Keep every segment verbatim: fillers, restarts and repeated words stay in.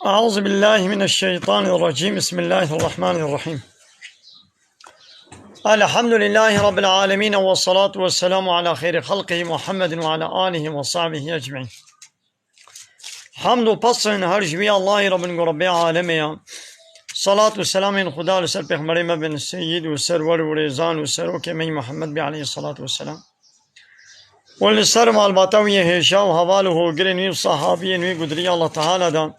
أعوذ بالله من الشيطان الرجيم. بسم الله الرحمن الرحيم. الحمد لله رب العالمين، والصلاة والسلام على خير خلقه محمد وعلى آله وصحبه أجمعين. Hamd û pesên her ji wî Allahî re bin ku Rebbê alemê ya. Salat û selamên Xuda li ser Pêxemberê me bin, seyîd û serwer û rêzan û serokê me yî Muhammed bî aleyhissalatu vesselam. Û li ser malbata wî yê hêja û heval û hogirên wî û sahabiyên wî gudirî Allah Teala de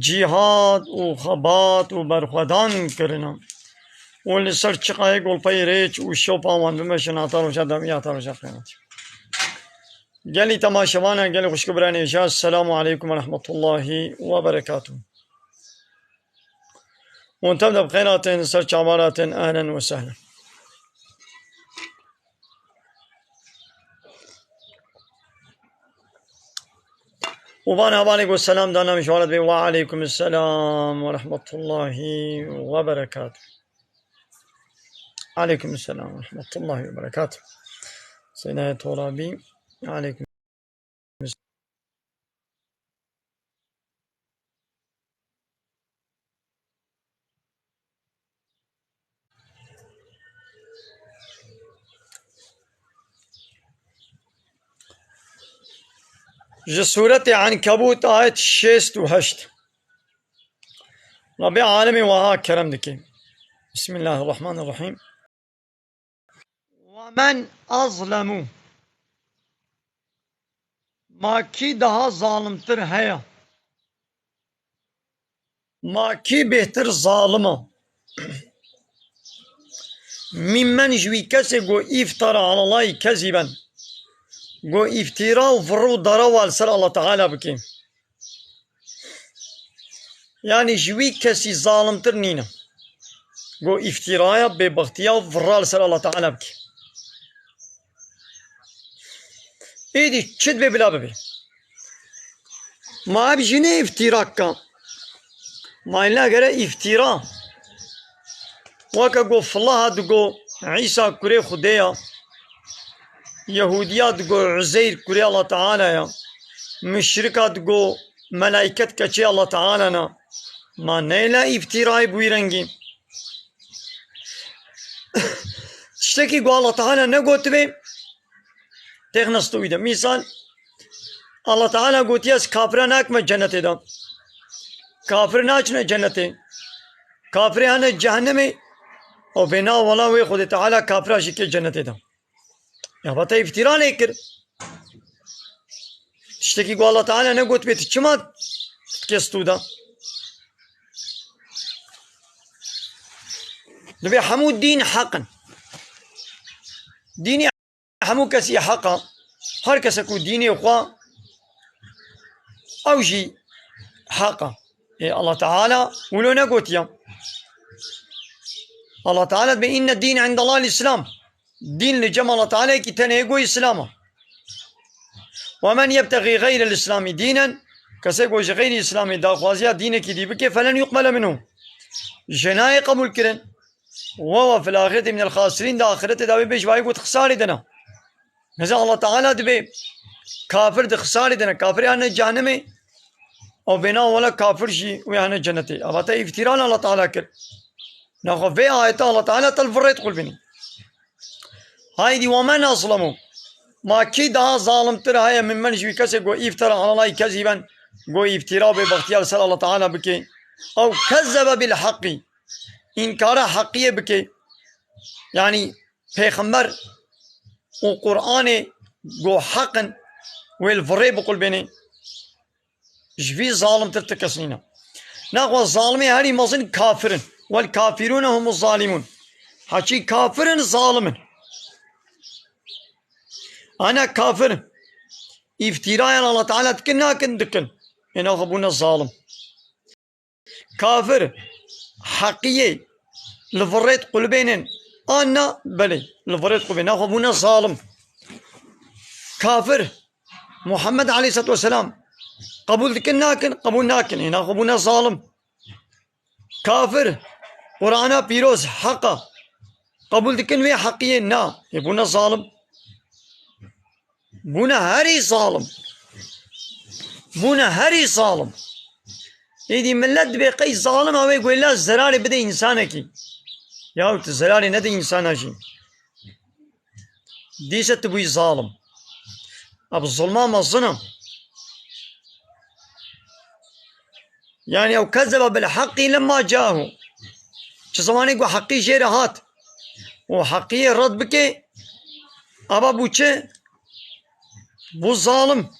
cîhad û xebat û berxwedan kirine. Û li ser çiqayê golpeyê rêç û şopa wan bimeşin heta roja dawî, heta roja qiyametê. Gelî temaşevana, gelî xwişk û birayên hêja, Selamu aleykum ve rahmetullahi ve berekatuh. Hûn tev de bi xêr hatin, ser çavan hatin, ehlen ve sehlen. Û van hevalê ku selam dana min ji wan re dibê, "Ve aleykum selam ve rahmetullahi ve berekatuh." Aleykum selam ve rahmetullahi ve berekatuh. Seyda Torabi, aleykum. Ji Sûretê Enkebût, ayet şêst û heşt. Rabbê alemê wiha kerem dike. Bismillahirrahmanirrahîm. "Ve men azlemu." Ma kî daha zalimtir heye? Ma kî bêhtir zalim e? "Mimmen", ji wî kesê ku "îftara alallahi keziben", ku îftîra û virû darawa li ser Allah Teala bike. Yanî ji wî kesî zalimtir nîne. Ku îftîraya bêbextiya û vira li ser Allah Teala bike. Êdî çi dibe bila bibe? Ma ev jî ne îftîra ka? Ma illa gere îftîra. Weke ku filaha digo Îsa kurê Xwedê ya, Yehûdiya digo Uzeyr kurê Allah Teala ya, muşrika digo melaiket keçê Allah Teala na. Ma neyla îftîrayê bi wî rengî. Tiştekî ku Allah Teala negotibe, têxine stûyî de. Mîsal, Allah Teala gotiye, "Ez kafira nakime cenetê de." Kafir naçine cenetê. Kafirê hene cehennemê. O bêna wela wê Xwedê Teala kafira jî kê cenetê de. Ya vate îftîra lê kir. Tiştekî ku Allah Teala negotibe, tu çima dikê stû de? Dibê hemû dîn heq in. Dînê hemû kesî heq e. Her kese ku dînê xwe, ew jî heq e. Ê, Allah Teala wilo negotiye. Allah Teala dibê, "Inne dîn indallahil Îslam." Dîn li cem Allah Teala yekî tenê yek, Îslam e. "Ve men yebtexî xeyrel Îslamî dînen", kesê ku ji xeyrî Îslamê daxwaziya dînekî dî bike, "felen yuqbele minhu", jê nayê qebûl kirin. "Ve huve fil axireti minel xasirîn", di axiretê de wê bê ji vayê ku di xisarê de ne. Mesela Allah Teala dibê kafir di xisarê de ne, kafirê hene cehennemê, ew bêna wela kafir jî wê hene cenetê. Eva te îftîra li Allah Teala kir. Naxwe vê ayete Allah Teala te li virê diqulbînî. Haydî, "Ve men azlemu." Ma kî daha zalimtir heye min men ji wî kesê ku îftera alalay kezîben, ku îftîra û bêbextiya li ser Allah Teala bike. Ew kezzebe bil haqqî. Înkara heqiyê bike. Yanî pêxember û Qur'anê ku heq in, wê li virê biqulbênê. Ji vî zalimtir ti kes nîne. Naxwe zalimê herî mezin kafir in. "Wel kafirûne humuz zalimûn." Heçî kafir in, zalim in. Ana kafir in. Îftîrayan Allah Teala dikin, nakin, dikin. Ê naxwe bûne zalim. Kafir heqiyê li virêt qulbênin an na? Belê, li virêt qulbên, naxwe bûne zalim. Kafir Muhammed aleyhissalatu vesselam qebûl dikin, nakin? Qebûl nakin, ê naxwe bûne zalim. Kafir Qur'ana pîroz heq e, qebûl dikin wê heqiyê? Na, ê bûne zalim. Bûne herî zalim. Bûne herî zalim. Êdî millet dibê qey zalim e, wê guhê la zerarê bide însanekî. Yahu tu zerarê nede însana jî. Dîse tu bûyî zalim. Ev zulma mezin e. Yani ew kezebe bil heqî lemma cahu. Çi zemanê ku heqî jê re hat û heqiyê red bike, ava bû çi? Bû zalim.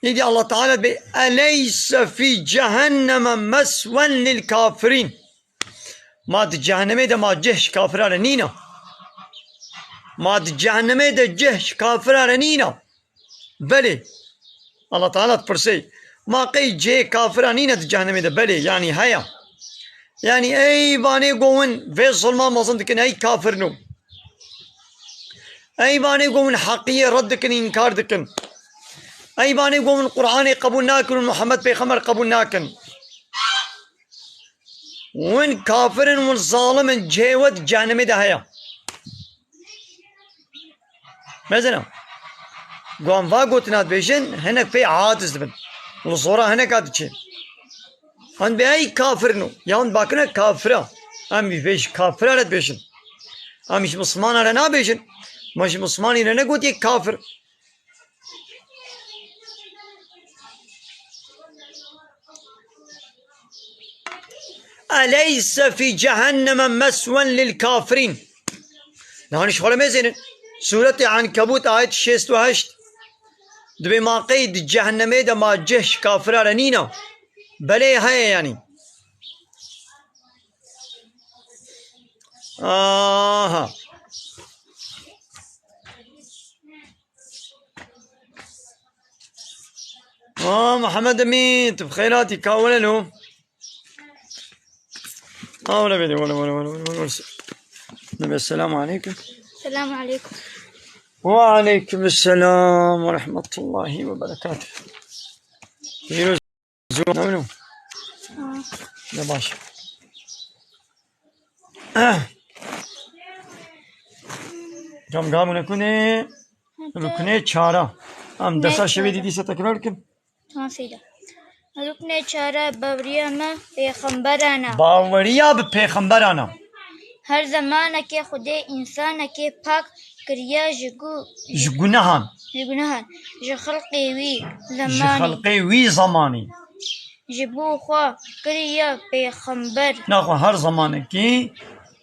Îdî Allah Teala bê, "Eleyse fî cehenneme meswen lil kafirîn." Ma di cehennemê de ma cih ji kafira re nîne? Ma di cehennemê de cih ji kafira re nîne? Belê. Allah Teala dipirsê, ma qey cihê kafira nîne di cehennemê de? Belê, yanî heye. Yanî ey vanê ku hûn vê zulma mezin dikin, ey kafir nû. Ey vanê ku hûn heqiyê red dikin, înkar dikin. Ey vanê ku hûn Qur'anê qebûl nakin û Muhammed Pêxember qebûl nakin. Hûn kafir in, hûn zalim in, cihê we di cehennemê de heye. Mezina. Ku em va gotina dibêjin, hinek pê aciz dibin. Li zora hineka diçe. Em bê ey kafir no. Ya em bakine kafira. Em vê ji kafira re dibêjin. Em ji Mislimana re nabêjin. Ma ji Mislimanî re negotiye kafir. Eleyse fî cehenneme meswen lil kafirîn. Niha ji xwe re mêzênin. Sûretê Ankebût ayet şêst û heşt. Dibê ma qey di cehennemê de ma cih ji kafira re nîna? Belê heye yanî. Aha. Aa, Muhammed Emîn, tu bi xêr hatî, ka were lo. Aa, were bêdê, were, were, were, were, were. Nebe, selamu aleykum. Selamu aleykum. Ve aleykum selam ve rahmetullahi ve berekatuhu. Pîroz. Zû ne wilo? Ha. Ne baş. Cam gamune kune. Rukne çara. Em desa şevê dî dîsa tekrar kin. Tamam, söyle. Rukne çara baweriya me pêxemberana. Baweriya bi pêxemberana. Her zemanekê Xwedê însanekê pak kiriye ji gu-, ji gunehan. Ji gunehan. Ji xelqê wî zemanî. Ji xelqê wî zemanî. Ji bo xwe kiriye pêxember. Naxwe her zemanekî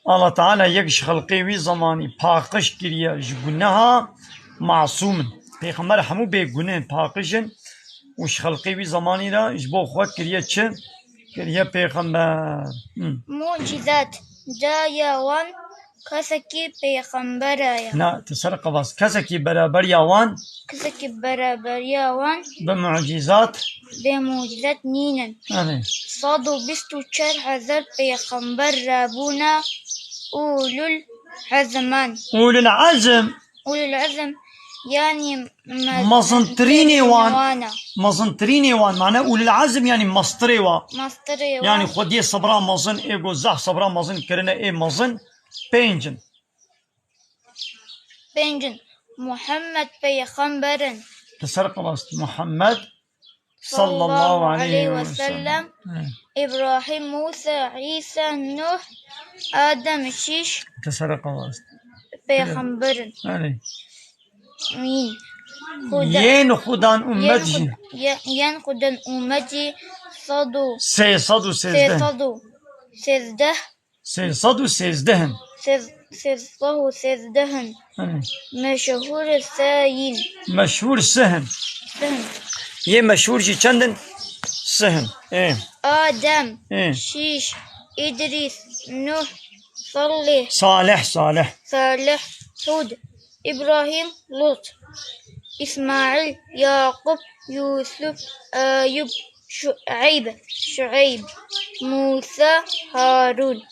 Allah Teala yek ji xelqê wî zemanî paqij kiriye ji guneha masûm in. Pêxember hemû bêguneh in, paqij in û ji xelqê wî zemanî re ji bo xwe kiriye çi? Kiriye pêxember. Hı. Mucîzat daye wan kesekî pêxembera ye. Na, tu ser qevas. Kesekî beraberiya wan. Kesekî beraberiya wan. Bi mucîzat. Bê mucîzat nînin. Erê. Sed û bîst û çar hezar pêxember rabûne ulul ezman. Ulul ezm. Ulul ezm, yanî me-, mezintirînê wan, mezintirînê wan, mane ulul ezm, yanî mestirê wa. Mestirê wa. Yanî Xwediyê sebra mezin, ê ku zehf sebra mezin kirine, ê mezin pênc in. Pênc in. Muhammed peyxember in. Li ser qevast Muhammed sallallahu aleyhi ve sellem. Hı. İbrahim, Musa, İsa, Nuh, Adem, şîş. Li ser qevast. Peyxember in. Erê. Mîn. Xuda-, yên Xudan ümmet jî. Xud-, ye-, yên Xudan ümmet jî sed û, sê sed û sêzdeh. Sê sed û sêzdeh. Sê sed û sêzdeh in. Sê-, sê sed û sêzdeh in. Hı. Meşhur sê in. Meşhur sê in. Sê in. Yê meşhur jî çend in? Sê in. Ê. Adem, Ê. Şîş, İdris, Nuh, Salih. Salih, Salih. Salih, Hud, İbrahim, Lut, İsmail, Yakup, Yusuf, Eyüp, Şueyb, Şueyb, Musa, Harun,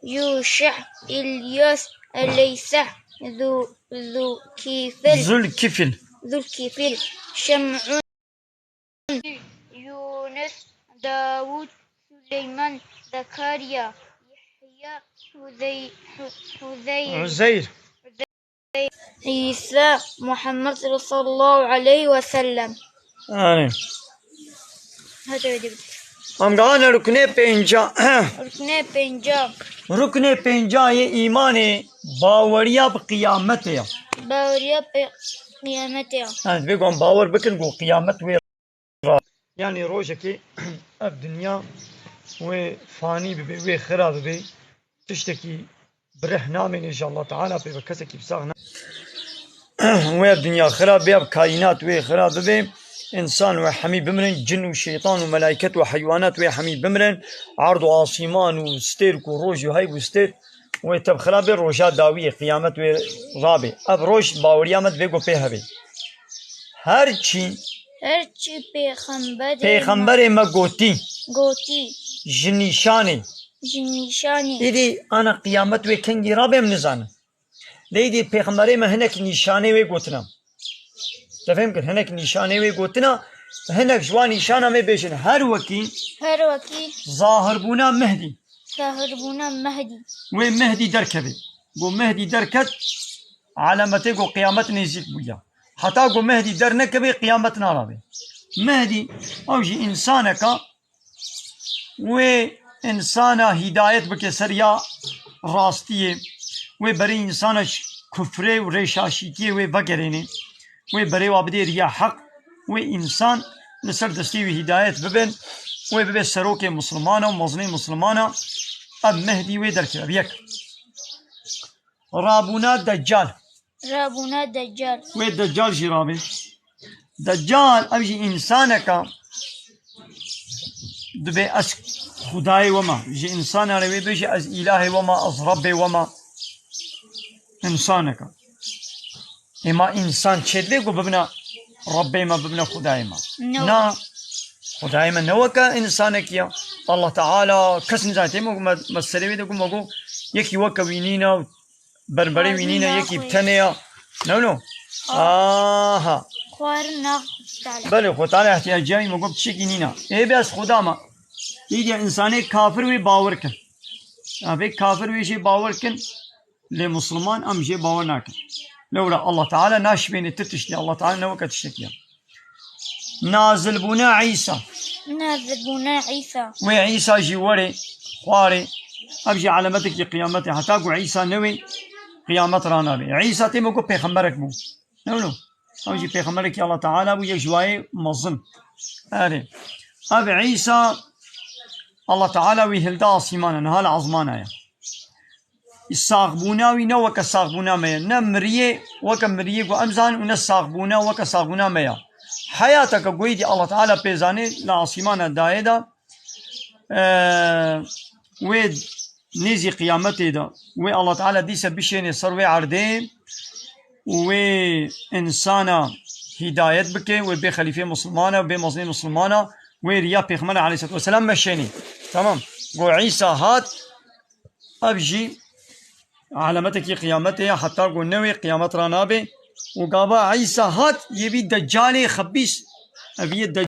Yuşa, İlyas, Eleysa, Zu-, Zulkifil. Zulkifil. Zulkifil, Şem'un, Yunus, Davud, Süleyman, Zekariya, Yahya, Huzey-, Hu-, Huzeyr. Uzeyr. İsa, Muhammed sallallahu aleyhi ve sellem. Amin. Hadi öyle bir. Em gane ruknê pênca. Ruknê pênca. Ruknê pênca yê îmanê baweriya bi qiyametê ya. Baweriya bi qiyametê ya. Ha, divê ku em bawer bikin ku qiyamet wê ra-, yanî rojekê ev dinya wê fanî bibe, wê xira bibe. Tiştekî bi rih namêne ji Allah Teala pê ve kesekî bi sax ne. Wê ev dinya xira bê, ev kaînat wê xira bibe, însan wê hemî bimirin, cin û şeytan û melaiket û heywanat wê hemî bimirin, erd û asîman û stêrk û roj û heyv û stêr wê tev xira bê, roja dawiyê, qiyamet wê rabê. Ev roj baweriya me divê ku pê hebe. Her çî Her çi pêxemberê me pêxemberê me gotî gotî ji nîşanê. Ji nîşanê. Îdî ana qiyamet wê kengî rabe em nizanin. Lê îdî pêxemberê me hinek nîşanê wê gotina. Te fêm kir? Hinek nîşanê wê gotina, hinek ji wan nîşana me bêjin. Her wekî Her wekî zahirbûna Mehdî. Zahirbûna Mehdî. Wê Mehdî derkeve. Ku Mehdî derket, alametê ku qiyamet nêzîk bûye. Heta ku Mehdî dernekeve, qiyamet narabe. Mehdî, ew jî însaneka wê însana hîdayet bike ser ya rastiyê, wê berê însana ji kufrê û rêşaşîtiyê wê vegerêne, wê berê wa bidê riya heq, wê însan li ser destê wî hîdayet bibin, wê bibe serokê Muslimana û mezinê Muslimana, ev Mehdî wê derkeve. Ev yek. Rabûna Deccal. Rabûna Deccal. Wê Deccal jî rabê. Deccal ev jî însaneka dibê ez Xudayê we me. Ji însanan re wê bêje ez îlahê we me, ez Rebbê we me. Însaneka. Ê ma însan çêdibê ku bibine Rebbê me, bibine Xudayê me? No. Na, Xudayê me ne weke însanekî ya. Allah Teala kes nizane. Tê me, me, me serê wê de ku me got yekî weke wî nîne û berberê wî nîne, yekî bi tenê ya. No, no. Aha. Xwarin na Teala. Belê, Xwe Teala ihtiyaciya wî me got tiştekî nîne. Ê bes Xuda me. Îdiya însanê kafir wê bawer kin. Ya vê kafir wê jê bawer kin. Lê Musliman em jê bawer nakin. Lewra Allah Teala naşibêne ti tiştî. Allah Teala ne weke tiştekî ya. Nazilbûna Îsa. Nazilbûna Îsa. Wê Îsa jî were, xwarê. Ev jî alametekî qiyametê. Heta ku Îsa newê, qiyamet ranabe. Îsa tê me ku pêxemberek bû. Ne wilo? Ew jî pêxemberekî Allah Teala bû, yek ji wayê mezin. Erê. Ev Îsa Allah Teala wî hilda asîmana, niha li ezmana ye. Saxbûna wî ne weke saxbûna me ye. Ne miriyê weke miriyê ku em zanin û ne saxbûna weke saxbûna me ye. Heyateke ku êdî Allah Teala pê zanê li asîmana dayê de, e, wê nêzî qiyametê de wê Allah Teala dîse bişênê ser wê erdê û wê însana hîdayet bike, wê bê xelîfê Muslimana, wê bê mezinê Muslimana, wê riya Pêxember aleyhisselatu vesselam meşênê. Tamam. Go Îsa hat, Ev jî alametekî qiyametê ye, heta ku newê qiyamet ranabe. Û gava Îsa hat, yê vî Decalê xebîs, ev yê